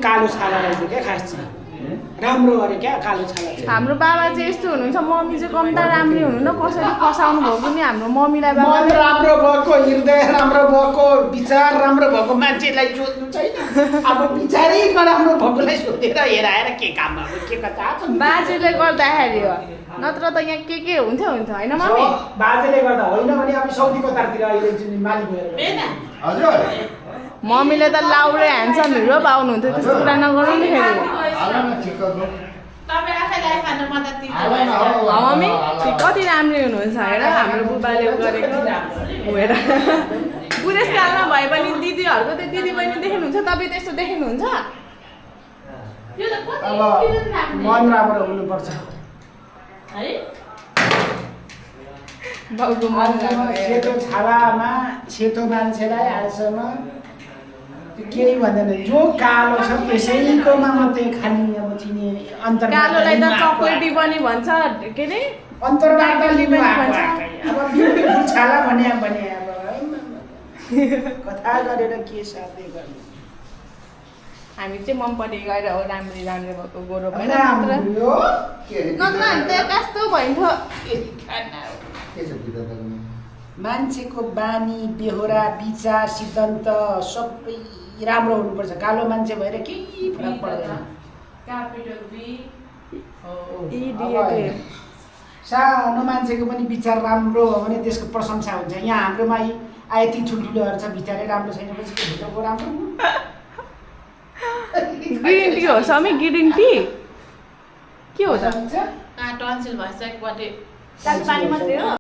कालो छाला रहेछ क्या खास चाहिँ राम्रो अरे क्या कालो छाला चाहिँ हाम्रो बाबा चाहिँ यस्तो हुनुहुन्छ मम्मी चाहिँ कम्ता राम्री हुनु न कसरी फसाउनु भयो पनि हाम्रो मम्मीलाई मन बाबा राम्रो भएको हृदय राम्रो भएको विचार राम्रो भएको मान्छेलाई सोध्नु छैन अब विचारै नराम्रो भएकोलाई सोधेर हेराएर के काम अब के कता बाजेले गर्दाखेरि हो नत्र त यहाँ के हुन्थ्यो होइन मम्मी बाजेले गर्दा होइन भने अब साउदी कतारतिर अहिले जुन मालिक भएर हजुर मम्मीले त लाउरे ह्यान्डसम हिरो पाउनुहुन्थ्यो त्यस्तो कुरा नगर्नु नि फेरि मम्मी कति राम्री हुनुहुन्छ हेर हाम्रो बुबाले गरेको हेर बुढेसकालमा भए पनि दिदीहरूको त दिदी बहिनी देख्नुहुन्छ तपाईँ त्यस्तो देख्नुहुन्छ अब मन राम्रो हुनुपर्छ बाउको मन सेतो छालामा सेतो मान्छेलाई आजसम्म केही भन्दैन जो कालो छ त्यसैकोमा मात्रै खाने अब चिने कालोलाई त चक्लेटी पनि भन्छ के अरे अन्तर्वार्ता लिनु पनि आएको भन्छ। अब ब्युटिफुल छाला भने अब कथा गरेर के साध्य गर्नु हामी चाहिँ मनपट्टि गएर हो राम्री राम्री भएको गोरो भएर राम्रो हो नत्र हामी त कस्तो भइन्थ्यो के छ भित्र मान्छेको बानी बेहोरा विचार सिद्धान्त सबै राम्रो हुनुपर्छ कालो मान्छे भएर केही फरक पर्दैन सानो मान्छेको पनि विचार राम्रो हो भने त्यसको प्रशंसा हुन्छ यहाँ हाम्रोमा यति ठुल्ठुलोहरू छ भित्रै राम्रो छैन पछि भित्रको राम्रो ग्रिन टी हो समी ग्रिन टी के हो त हुन्छ टन्सिल भइसकेपछि पानी मात्रै हो